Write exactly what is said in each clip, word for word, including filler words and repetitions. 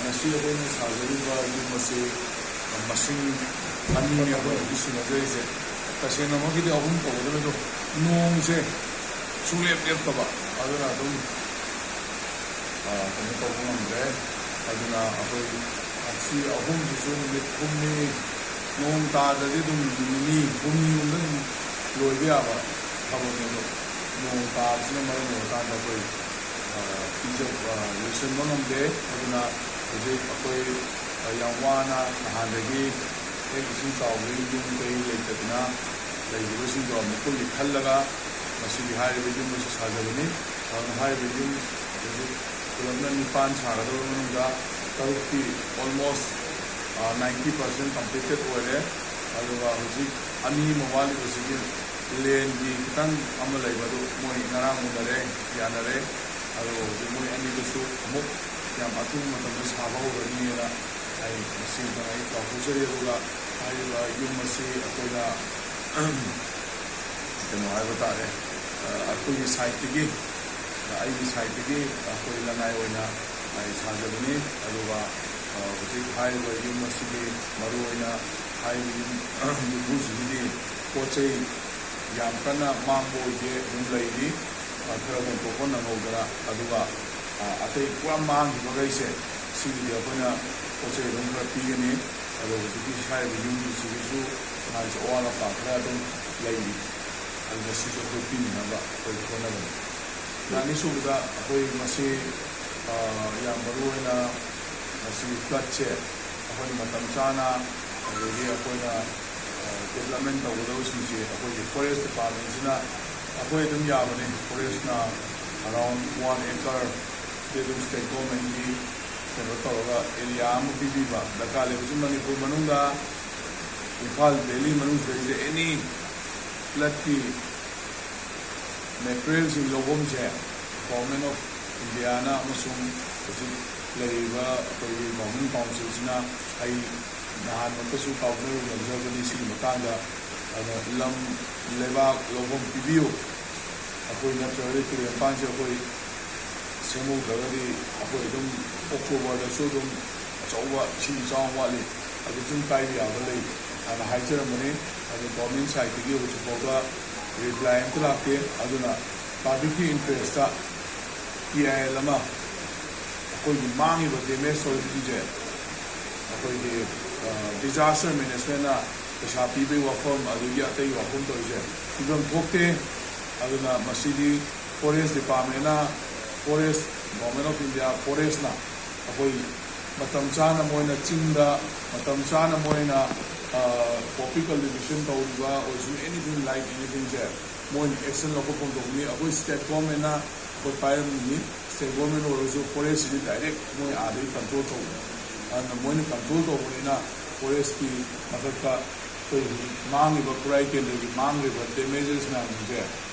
ꯉꯁꯤ ꯑꯩꯈꯣꯏꯅ ꯁꯥꯖꯔꯤꯕ ꯌꯨꯝ ꯑꯁꯤ ꯃꯁꯤꯡ ꯑꯅꯤꯅꯤ ꯑꯩꯈꯣꯏ ꯍꯧꯖꯤꯛ ꯁꯤꯟꯅꯖꯔꯤꯁꯦ꯫ ꯇꯁꯦꯡꯅꯃꯛꯀꯤꯗꯤ ꯑꯍꯨꯝ ꯇꯧꯒꯗꯕꯗꯣ, ꯅꯣꯡꯁꯦ ꯁꯨꯡꯂꯦꯞ ꯂꯦꯞꯇꯕ, ꯑꯗꯨꯅ ꯑꯗꯨꯝ, ꯑ, ꯀꯩꯅꯣ ꯇꯧꯕ ꯉꯝꯗ꯭ꯔꯦ꯫ ꯑꯗꯨꯅ ꯑꯩꯈꯣꯏ ꯉꯁꯤ ꯑꯍꯨꯝꯁꯤꯁꯨ ꯅꯨꯃꯤꯠ ꯍꯨꯝꯅꯤ, ꯅꯣꯡ ꯇꯥꯗ꯭ꯔꯗꯤ ꯑꯗꯨꯝ ꯅꯨꯃꯤꯠ ꯅꯤꯅꯤ ꯍꯨꯝꯅꯤꯔꯣꯝꯗ ꯑꯗꯨꯝ ꯂꯣꯏꯕ ꯌꯥꯕ ꯊꯕꯛꯅꯦ꯫ ꯑꯗꯣ ꯅꯣꯡ ꯇꯥꯕꯁꯤꯅ ꯃꯔꯝ ꯑꯣꯏꯔꯀꯥꯟꯗ ꯑꯩꯈꯣꯏ, ꯑ, ꯄꯤꯖ-, ꯑ, ꯂꯣꯏꯁꯤꯟꯕ ꯉꯝꯗꯦ꯫ ꯑꯗꯨꯅ ꯍꯧꯖꯤꯛ ꯑꯩꯈꯣꯏ, ꯑ, ꯌꯥꯝ ꯋꯥꯅ ꯅꯍꯥꯟꯗꯒꯤ ꯍꯦꯛ ꯏꯁꯤꯡ ꯆꯥꯎꯕꯒꯤ ꯌꯨꯝ ꯀꯩ ꯂꯩꯇꯗꯅ ꯂꯩꯔꯤꯕꯁꯤꯡꯗꯣ ꯃꯈꯣꯏꯒꯤ ꯈꯜꯂꯒ ꯉꯁꯤꯒꯤ ꯍꯥꯏꯔꯤꯕ ꯌꯨꯝ ꯑꯁꯤ ꯁꯥꯖꯕꯅꯤ꯫ ꯑꯗꯨꯅ ꯍꯥꯏꯔꯤꯕ ꯌꯨꯝ ꯍꯧꯖꯤꯛ ꯄꯨꯂꯞꯅ ꯅꯤꯄꯥꯟ ꯁꯥꯒꯗꯕ ꯃꯅꯨꯡꯗ ꯇꯔꯨꯛꯇꯤ almost, ꯑ, ninety percent completed ꯑꯣꯏꯔꯦ꯫ ꯑꯗꯨꯒ ꯍꯧꯖꯤꯛ ꯑꯅꯤ ꯑꯃ ꯋꯥꯠꯂꯤꯕꯁꯤꯒꯤ ꯂꯦꯟꯒꯤ ꯈꯤꯇꯪ ꯑꯃ ꯂꯩꯕ ꯑꯗꯨ ꯃꯣꯏ ꯉꯔꯥꯡ ꯎꯅꯔꯦ, ꯌꯥꯅꯔꯦ꯫ ꯑꯗꯨꯒ ꯍꯧꯖꯤꯛ ꯃꯣꯏ ꯑꯅꯤꯗꯨꯁꯨ ꯑꯃꯨꯛ ꯌꯥꯝ ꯑꯊꯨꯕ ꯃꯇꯝꯗ ꯁꯥꯕ ꯍꯧꯔꯅꯤꯅ ꯑꯩ ꯃꯁꯤ ꯑꯃꯇꯪ ꯑꯩ ꯆꯥꯎꯊꯣꯛꯆꯔꯤ꯫ ꯑꯗꯨꯒ ꯍꯥꯏꯔꯤꯕ ꯌꯨꯝ ꯑꯁꯤ ꯑꯩꯈꯣꯏꯅ ꯀꯩꯅꯣ ꯍꯥꯏꯕ ꯇꯥꯔꯦ, ꯑ, ꯑꯩꯈꯣꯏꯒꯤ ꯁꯥꯏꯠꯇꯒꯤ, ꯑ, ꯑꯩꯒꯤ ꯁꯥꯏꯠꯇꯒꯤ ꯑꯩꯈꯣꯏ ꯂꯅꯥꯏ ꯑꯣꯏꯅ ꯑꯩ ꯁꯥꯖꯕꯅꯤ꯫ ꯑꯗꯨꯒ, ꯑ, ꯍꯧꯖꯤꯛ ꯍꯥꯏꯔꯤꯕ ꯌꯨꯝ ꯑꯁꯤꯒꯤ ꯃꯔꯨꯑꯣꯏꯅ ꯍꯥꯏꯔꯤꯕ ꯌꯨꯝ, ꯌꯨꯝꯕꯨꯁꯤꯒꯤꯗꯤ ꯄꯣꯠ ꯆꯩ ꯌꯥꯝ ꯀꯟꯅ ꯃꯥꯡꯕ ꯑꯣꯏꯗꯦ, ꯑꯗꯨꯝ ꯂꯩꯔꯤ꯫ ꯑ, ꯈꯔ ꯍꯣꯟꯇꯣꯛꯄ ꯅꯪꯍꯧꯗꯅ꯫ ꯑꯗꯨꯒ, ꯑ, ꯑꯇꯩ ꯄꯨꯔꯥ ꯃꯥꯡꯈꯤꯕꯈꯩꯁꯦ ꯁꯤꯒꯤꯗꯤ ꯑꯩꯈꯣꯏꯅ ꯄꯣꯠ ꯆꯩ ꯑꯗꯨꯝ ꯈꯔ ꯄꯤꯒꯅꯤ꯫ ꯑꯗꯣ ꯍꯧꯖꯤꯛꯀꯤ ꯍꯥꯏꯔꯤꯕ ꯌꯨꯝꯒꯤꯁꯤꯒꯤꯁꯨ ꯃꯥꯒꯤꯁꯨ ꯑꯋꯥꯠ ꯑꯄꯥ ꯈꯔ ꯑꯗꯨꯝ ꯂꯩꯔꯤ꯫ ꯑꯗꯨꯅ ꯁꯤꯁꯨ ꯑꯩꯈꯣꯏ ꯄꯤꯅꯅꯕ ꯑꯩꯈꯣꯏ ꯍꯣꯠꯅꯒꯅꯤ꯫ ꯑꯗ ꯑꯅꯤꯁꯨꯕꯗ ꯑꯩꯈꯣꯏ ꯃꯁꯤ, ꯑ, ꯌꯥꯝ ꯃꯔꯨ ꯑꯣꯏꯅ ꯃꯁꯤꯒꯤ floodꯁꯦ ꯑꯩꯈꯣꯏꯅ ꯃꯇꯝ ꯆꯥꯅ, ꯑꯗꯒꯤ ꯑꯩꯈꯣꯏꯅ, ꯑ, development ꯇꯧꯒꯗꯕꯁꯤꯡꯁꯦ ꯑꯩꯈꯣꯏꯒꯤ forest departmentꯁꯤꯅ ꯑꯩꯈꯣꯏ ꯑꯗꯨꯝ ꯌꯥꯕꯅꯤ꯫ Forestꯅ around one acre ꯑꯗꯨꯝ state governmentꯀꯤ ꯀꯩꯅꯣ ꯇꯧꯔꯒ area ꯑꯃ ꯄꯤꯕꯤꯕ ꯗꯔꯀꯥꯔ ꯂꯩ꯫ ꯍꯧꯖꯤꯛ ꯃꯅꯤꯄꯨꯔ ꯃꯅꯨꯡꯗ Imphal valley ꯃꯅꯨꯡꯁꯤꯗꯩꯁꯤꯗ any floodꯀꯤ materialꯁꯤꯡ ꯂꯧꯐꯝꯁꯦ Government of Indiaꯅ ꯑꯃꯁꯨꯡ ꯍꯧꯖꯤꯛ ꯂꯩꯔꯤꯕ ꯑꯩꯈꯣꯏꯒꯤ Government Councilꯁꯤꯅ, ꯑꯩ ꯅꯍꯥꯟꯃꯛꯇꯁꯨ ꯄꯥꯎ ꯐꯥꯎꯅꯖꯕꯅꯤ ꯁꯤꯒꯤ ꯃꯇꯥꯡꯗ꯫ ꯑꯗꯨꯅ ꯂꯝ ꯂꯩꯕꯥꯛ ꯂꯧꯐꯝ ꯄꯤꯕꯤꯌꯨ, ꯑꯩꯈꯣꯏ ꯅꯠꯇ꯭ꯔꯒꯗꯤ ꯇꯨꯔꯦꯜ ꯃꯄꯥꯟꯁꯦ ꯑꯩꯈꯣꯏ ꯁꯦꯝꯍꯧꯗ꯭ꯔꯒꯗꯤ ꯑꯩꯈꯣꯏ ꯑꯗꯨꯝ ꯑꯣꯛꯇꯣꯕꯔꯗꯁꯨ ꯑꯗꯨꯝ ꯑꯆꯧꯕ ꯏꯁꯤꯡ ꯏꯆꯥꯎ ꯋꯥꯠꯂꯤ, ꯑꯗꯨ ꯁꯨꯝ ꯀꯥꯏꯕ ꯌꯥꯕ ꯂꯩ ꯍꯥꯏꯅ ꯍꯥꯏꯖꯔꯝꯕꯅꯤ꯫ ꯑꯗꯨ ꯒꯣꯔꯃꯦꯟ ꯁꯥꯏꯠꯇꯒꯤ ꯍꯧꯖꯤꯛ ꯐꯥꯎꯕ ꯔꯤꯄ꯭ꯂꯥꯏ ꯑꯝꯇ ꯂꯥꯛꯇꯦ꯫ ꯑꯗꯨꯅ ꯄꯕ꯭ꯂꯤꯛꯀꯤ ꯏꯟꯇꯔꯦꯁꯇ ꯄꯤ ꯑꯥꯏ ꯑꯦꯜ ꯑꯃ ꯑꯩꯈꯣꯏꯒꯤ ꯃꯥꯡꯉꯤꯕ ꯗꯦꯃꯦꯖ ꯇꯧꯔꯤꯕꯁꯤꯡꯁꯦ ꯑꯩꯈꯣꯏꯒꯤ ꯗꯤꯖꯥꯁꯇꯔ ꯃꯦꯅꯦꯖꯃꯦꯟꯅ ꯄꯩꯁꯥ ꯄꯤꯕꯒꯤ ꯋꯥꯐꯝ, ꯑꯗꯒꯤ ꯑꯇꯩ ꯋꯥꯐꯝ ꯇꯧꯔꯤꯁꯦ ꯄꯤꯐꯝ ꯊꯣꯛꯇꯦ꯫ ꯑꯗꯨꯅ ꯃꯁꯤꯗꯤ ꯐꯣꯔꯦꯁ ꯗꯤꯄꯥꯔꯠꯃꯦꯟꯅ, ꯐꯣꯔꯦꯁ, ꯒꯣꯔꯃꯦꯟ ꯑꯣꯐ ꯏꯟꯗꯤꯌꯥ ꯐꯣꯔꯦꯁꯅ ꯑꯩꯈꯣꯏ ꯃꯇꯝ ꯆꯥꯅ ꯃꯣꯏꯅ ꯆꯤꯡꯗ ꯃꯇꯝ ꯆꯥꯅ ꯃꯣꯏꯅ ꯄꯣꯄꯤ ꯀꯜꯇꯤꯚꯦꯁꯟ ꯇꯧꯔꯤꯕ ꯑꯣꯏꯔꯁꯨ, ꯑꯦꯅꯤꯊꯤꯡ ꯂꯥꯏꯛ ꯑꯦꯅꯤꯊꯤꯡꯁꯦ ꯃꯣꯏꯅ ꯑꯦꯛꯁꯟ ꯂꯧꯈꯠꯐꯝ ꯊꯣꯛꯄꯅꯤ꯫ ꯑꯩꯈꯣꯏ ꯁ꯭ꯇꯦꯠ ꯒꯣꯔꯃꯦꯟꯅ ꯑꯩꯈꯣꯏ ꯄꯥꯏꯔꯝꯃꯤꯅꯤ꯫ ꯁ꯭ꯇꯦꯠ ꯒꯣꯔꯃꯦꯟ ꯑꯣꯏꯔꯁꯨ ꯐꯣꯔꯦꯁꯁꯤꯗꯤ ꯗꯥꯏꯔꯦꯛ ꯃꯣꯏ ꯑꯥꯗꯒꯤ ꯀꯟꯇ꯭ꯔꯣꯜ ꯇꯧꯕꯅꯤ꯫ ꯑꯗꯨꯅ ꯃꯣꯏꯅ ꯀꯟꯇ꯭ꯔꯣꯜ ꯇꯧꯕꯅꯤꯅ ꯐꯣꯔꯦꯁꯀꯤ ꯃꯊꯛꯇ ꯑꯩꯈꯣꯏ ꯍꯧꯖꯤꯛ ꯃꯥꯡꯉꯤꯕ ꯈꯨꯔꯥꯏ ꯀꯦꯟꯗ꯭ꯔꯒꯤ ꯃꯥꯡꯂꯤꯕ ꯗꯦꯃꯦꯖꯦꯁ ꯃꯌꯥꯝꯁꯤꯡꯁꯦ,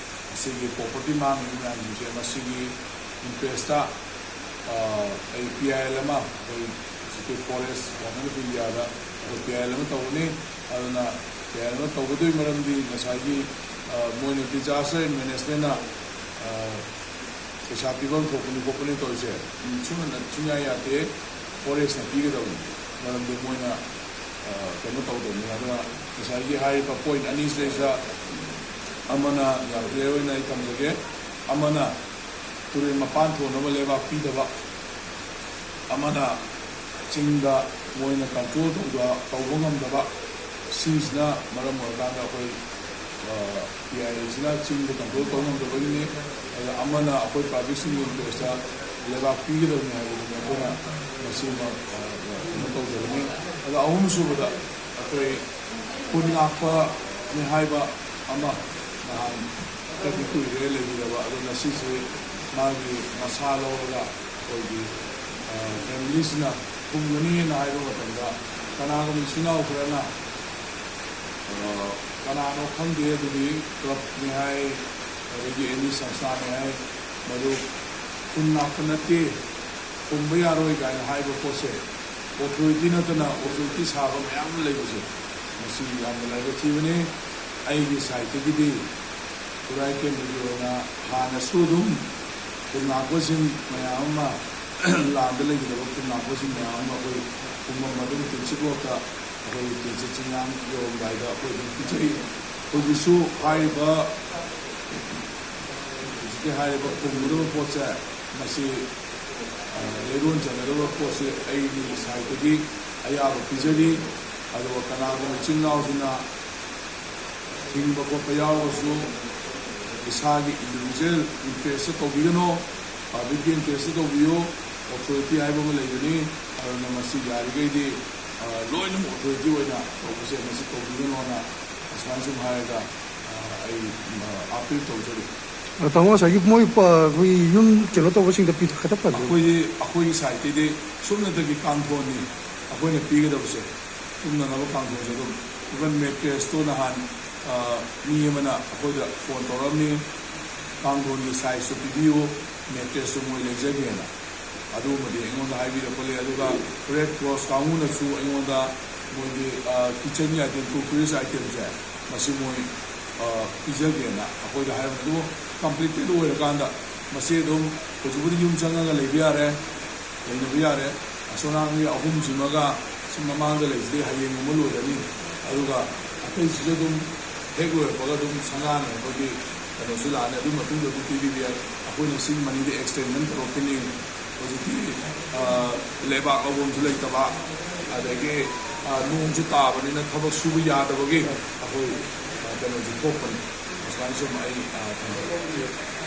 ꯑꯁꯤꯒꯤ ꯄ꯭ꯔꯣꯄꯔꯇꯤ ꯃꯥꯡꯉꯤꯕ ꯃꯌꯥꯝꯁꯤꯡꯁꯦ, ꯃꯁꯤꯒꯤ ꯏꯟꯇꯔꯦꯁꯇ ꯑꯩ ꯄꯤ ꯑꯥꯏ ꯑꯦꯜ ꯑꯃ, ꯑꯩꯈꯣꯏ ꯍꯧꯖꯤꯛꯀꯤ ꯐꯣꯔꯦꯁ ꯒꯣꯔꯃꯦꯟ ꯑꯣꯐ ꯏꯟꯗꯤꯌꯥꯗ ꯑꯩꯈꯣꯏ ꯄꯤ ꯑꯥꯏ ꯑꯦꯜ ꯑꯃ ꯇꯧꯒꯅꯤ꯫ ꯑꯗꯨꯅ ꯄꯤ ꯑꯥꯏ ꯑꯦꯜ ꯑꯃ ꯇꯧꯒꯗꯣꯏ ꯃꯔꯝꯗꯤ ꯉꯁꯥꯏꯒꯤ ꯃꯣꯏꯅ ꯗꯤꯖꯥꯁꯇꯔ ꯃꯦꯅꯦꯖꯃꯦꯟꯅ ꯄꯩꯁꯥ ꯄꯤꯐꯝ ꯊꯣꯛꯄꯅꯤ ꯈꯣꯠꯄꯅꯤ ꯇꯧꯔꯤꯁꯦ ꯁꯨꯡꯍꯟꯅ ꯁꯨꯡꯌꯥ ꯌꯥꯗꯦ꯫ ꯐꯣꯔꯦꯁꯅ ꯄꯤꯒꯗꯕꯅꯤ꯫ ꯃꯔꯝꯗꯤ ꯃꯣꯏꯅ ꯀꯩꯅꯣ ꯇꯧꯗꯕꯅꯤ꯫ ꯑꯗꯨꯅ ꯉꯁꯥꯏꯒꯤ ꯍꯥꯏꯔꯤꯕ ꯄꯣꯏꯟ ꯑꯅꯤꯁꯤꯗꯩꯁꯤꯗ ꯑꯃꯅ ꯌꯥꯝ ꯀ꯭ꯂꯤꯌꯥꯔ ꯑꯣꯏꯅ ꯑꯩ ꯊꯝꯖꯒꯦ꯫ ꯑꯃꯅ ꯇꯨꯔꯦꯜ ꯃꯄꯥꯟ ꯊꯣꯟꯅꯕ ꯂꯩꯕꯥꯛ ꯄꯤꯗꯕ, ꯑꯃꯅ ꯆꯤꯡꯗ ꯃꯣꯏꯅ ꯀꯟꯇ꯭ꯔꯣꯜ ꯇꯧꯕ ꯇꯧꯕ ꯉꯝꯗꯕ, ꯁꯤꯁꯤꯅ ꯃꯔꯝ ꯑꯣꯏꯔꯀꯥꯟꯗ ꯑꯩꯈꯣꯏ ꯄꯤ ꯑꯥꯏ ꯑꯦꯜꯁꯤꯅ ꯆꯤꯡꯗ ꯀꯟꯇ꯭ꯔꯣꯜ ꯇꯧꯕ ꯉꯝꯗꯕꯒꯤꯅꯤ꯫ ꯑꯗ ꯑꯃꯅ ꯑꯩꯈꯣꯏ ꯄꯕ꯭ꯂꯤꯛꯁꯤꯡꯒꯤ ꯏꯟꯇꯔꯦꯁꯇ ꯂꯩꯕꯥꯛ ꯄꯤꯒꯗꯕꯅꯤ ꯍꯥꯏꯕꯗꯨꯅꯤ ꯑꯩꯈꯣꯏꯅ ꯃꯁꯤꯃ ꯀꯩꯅꯣ ꯇꯧꯖꯕꯅꯤ꯫ ꯑꯗ ꯑꯍꯨꯝꯁꯨꯕꯗ ꯑꯩꯈꯣꯏ ꯈꯨꯟ ꯉꯥꯛꯄꯅꯤ ꯍꯥꯏꯕ ꯑꯃ ꯅꯍꯥꯟ ꯈꯔꯗꯤ ꯀꯨꯏꯔꯦ ꯂꯩꯈꯤꯗꯕ꯫ ꯑꯗꯣ ꯉꯁꯤꯁꯦ ꯃꯥꯒꯤ ꯃꯁꯥ ꯂꯧꯔꯒ ꯑꯩꯈꯣꯏꯒꯤ ꯐꯦꯃꯤꯂꯤꯁꯤꯅ ꯊꯨꯡꯒꯅꯤꯅ ꯍꯥꯏꯕ ꯃꯇꯝꯗ ꯀꯅꯥꯒꯨꯝꯕ ꯏꯆꯤꯟ ꯏꯅꯥꯎ ꯈꯔꯅ ꯀꯅꯥꯅꯣ ꯈꯪꯗꯦ, ꯑꯗꯨꯒꯤ ꯀ꯭ꯂꯕꯅꯤ ꯍꯥꯏ, ꯑꯗꯒꯤ ꯑꯦꯅꯤ ꯁꯪꯁꯊꯥꯅꯤ ꯍꯥꯏ, ꯃꯗꯨ ꯈꯨꯟ ꯉꯥꯛꯄ ꯅꯠꯇꯦ, ꯐꯨꯝꯕ ꯌꯥꯔꯣꯏ ꯀꯥꯏꯅ ꯍꯥꯏꯕ ꯄꯣꯠꯁꯦ ꯑꯣꯊꯣꯔꯤꯇꯤ ꯅꯠꯇꯅ ꯑꯣꯊꯣꯔꯤꯇꯤ ꯁꯥꯕ ꯃꯌꯥꯝ ꯑꯃ ꯂꯩꯕꯁꯦ ꯃꯁꯤ ꯌꯥꯝꯅ ꯂꯥꯏꯕꯛ ꯊꯤꯕꯅꯤ꯫ ꯑꯩꯒꯤ ꯁꯥꯏꯠꯇꯒꯤꯗꯤ ꯈꯨꯔꯥꯏ ꯀꯦꯟꯗ꯭ꯔꯒꯤ ꯑꯣꯏꯅ ꯍꯥꯟꯅꯁꯨ ꯑꯗꯨꯝ ꯈꯨꯟ ꯉꯥꯛꯄꯁꯤꯡ ꯃꯌꯥꯝ ꯑꯃ ꯂꯥꯟꯗ ꯂꯩꯒꯗꯕ ꯈꯨꯟꯅꯥꯡꯕꯁꯤꯡ ꯃꯌꯥꯝ ꯑꯃ ꯑꯩꯈꯣꯏ ꯄꯨꯡꯐꯝ ꯑꯗꯨꯝ ꯇꯤꯟꯁꯤꯠ ꯔꯣꯗꯇ ꯑꯩꯈꯣꯏ ꯇꯤꯟꯁꯤꯠ ꯆꯤꯡꯌꯥꯝ ꯌꯧꯔꯝꯗꯥꯏꯗ ꯑꯩꯈꯣꯏ ꯑꯗꯨꯝ ꯄꯤꯖꯩ꯫ ꯍꯧꯖꯤꯛꯁꯨ ꯍꯥꯏꯔꯤꯕ, ꯍꯧꯖꯤꯛꯀꯤ ꯍꯥꯏꯔꯤꯕ ꯐꯨꯝꯒꯗꯕ ꯄꯣꯠꯁꯦ, ꯃꯁꯤ, ꯑ, ꯂꯩꯔꯣꯟ ꯆꯟꯒꯗꯕ ꯄꯣꯠꯁꯦ ꯑꯩꯒꯤ ꯁꯥꯏꯠꯇꯒꯤ ꯑꯌꯥꯕ ꯄꯤꯖꯔꯤ꯫ ꯑꯗꯨꯒ ꯀꯅꯥꯒꯨꯝꯕ ꯏꯆꯤꯟ ꯏꯅꯥꯎꯁꯤꯡꯅ ꯊꯤꯡꯕ ꯈꯣꯠꯄ ꯌꯥꯎꯔꯒꯁꯨ ꯏꯁꯥꯒꯤ individual interest ꯇꯧꯕꯤꯒꯅꯣ, public ꯀꯤ interest ꯇꯧꯕꯤꯌꯨ꯫ Authority ꯍꯥꯏꯕ ꯑꯃ ꯂꯩꯕꯅꯤ, ꯑꯗꯨꯅ ꯃꯁꯤ ꯌꯥꯔꯤꯈꯩꯗꯤ, ꯑ, ꯂꯣꯏꯅꯃꯛ authority ꯑꯣꯏꯅ ꯇꯧꯕꯁꯦ ꯃꯁꯤ ꯇꯧꯕꯤꯒꯅꯣꯅ ꯑꯁꯨꯃꯥꯏꯅ ꯁꯨꯝ ꯍꯥꯏꯔꯒ, ꯑ, ꯑꯩ, ꯑ, appeal ꯇꯧꯖꯔꯤ꯫ ꯑ, ꯇꯥꯃꯣ, ꯉꯁꯥꯏꯒꯤ ꯃꯣꯏ ꯄ-, ꯑꯩꯈꯣꯏ ꯌꯨꯝ ꯀꯩꯅꯣ ꯇꯧꯕꯁꯤꯡꯗ ꯄꯤ-, ꯈꯇ ꯄꯜꯂꯨ꯫ ꯑꯩꯈꯣꯏꯗꯤ, ꯑꯩꯈꯣꯏꯒꯤ ꯁꯥꯏꯠꯇꯒꯤꯗꯤ ꯁꯨꯞꯅꯇꯒꯤ ꯀꯥꯡꯊꯣꯟꯅꯤ ꯑꯩꯈꯣꯏꯅ ꯄꯤꯒꯗꯕꯁꯦ꯫ ꯇꯨꯝꯅꯅꯕ ꯀꯥꯡꯊꯣꯟꯁꯦ ꯑꯗꯨꯝ, even mattress ꯇꯣ ꯅꯍꯥꯟ, ꯑ, ꯃꯤ ꯑꯃꯅ ꯑꯩꯈꯣꯏꯗ ꯐꯣꯟ ꯇꯧꯔꯛꯑꯝꯃꯤ, "ꯀꯥꯡꯊꯣꯟꯒꯤ size ꯇꯨ ꯄꯤꯕꯤꯌꯨ, mattress ꯇꯨ ꯃꯣꯏ ꯂꯩꯖꯒꯦꯅ"꯫ ꯑꯗꯨꯒꯨꯝꯕꯗꯤ ꯑꯩꯉꯣꯟꯗ ꯍꯥꯏꯕꯤꯔꯛꯄ ꯂꯩ꯫ ꯑꯗꯨꯒ Red Cross ꯀꯥꯡꯕꯨꯅꯁꯨ ꯑꯩꯉꯣꯟꯗ ꯃꯣꯏꯒꯤ, ꯑ, kitchen ꯒꯤ item, crockeries item ꯁꯦ, ꯃꯁꯤ ꯃꯣꯏ, ꯑ, ꯄꯤꯖꯒꯦꯅ ꯑꯩꯈꯣꯏꯗ ꯍꯥꯏꯔꯝꯃꯤ꯫ ꯑꯗꯨꯕꯨ completed ꯑꯣꯏꯔꯀꯥꯟꯗ ꯃꯁꯤ ꯑꯗꯨꯝ ꯍꯧꯖꯤꯛꯄꯨꯗꯤ ꯌꯨꯝ ꯆꯪꯉꯒ ꯂꯩꯕ ꯌꯥꯔꯦ, ꯂꯩꯅꯕ ꯌꯥꯔꯦ꯫ ꯑꯁꯣꯝ ꯅꯥꯀꯟꯒꯤ ꯑꯍꯨꯝꯁꯤꯃꯒ ꯁꯤ ꯃꯃꯥꯡꯗ ꯂꯩꯁꯤꯗꯤ ꯍꯌꯦꯡꯒꯨꯝꯕ ꯂꯣꯏꯔꯅꯤ꯫ ꯑꯗꯨꯒ ꯑꯇꯩꯁꯤꯁꯨ ꯑꯗꯨꯝ ꯍꯦꯛ ꯂꯣꯏꯔꯛꯄꯒ ꯑꯗꯨꯝ ꯁꯪꯒꯥꯅꯔꯛꯄꯒꯤ ꯀꯩꯅꯣꯁꯨ ꯂꯥꯛꯑꯅꯤ꯫ ꯑꯗꯨ ꯃꯇꯨꯡꯗ ꯑꯗꯨꯝ ꯄꯤꯕꯤꯕ ꯌꯥꯏ꯫ ꯑꯩꯈꯣꯏꯅ ꯁꯤ money ꯗꯤ extension ꯇꯧꯔꯛꯈꯤꯅꯤ꯫ ꯍꯧꯖꯤꯛꯇꯤ, ꯑ, ꯂꯩꯕꯥꯛ ꯂꯧꯐꯝꯁꯨ ꯂꯩꯇꯕ, ꯑꯗꯒꯤ, ꯑ, ꯅꯣꯡꯁꯨ ꯇꯥꯕꯅꯤꯅ ꯊꯕꯛ ꯁꯨꯕ ꯌꯥꯗꯕꯒꯤ ꯑꯩꯈꯣꯏ, ꯑ, ꯀꯩꯅꯣꯁꯨ ꯊꯣꯛꯄꯅꯤ꯫ ꯑꯁꯨꯃꯥꯏꯅ ꯁꯨꯝ ꯑꯩ, ꯑ, ꯊꯝꯖꯒꯦ꯫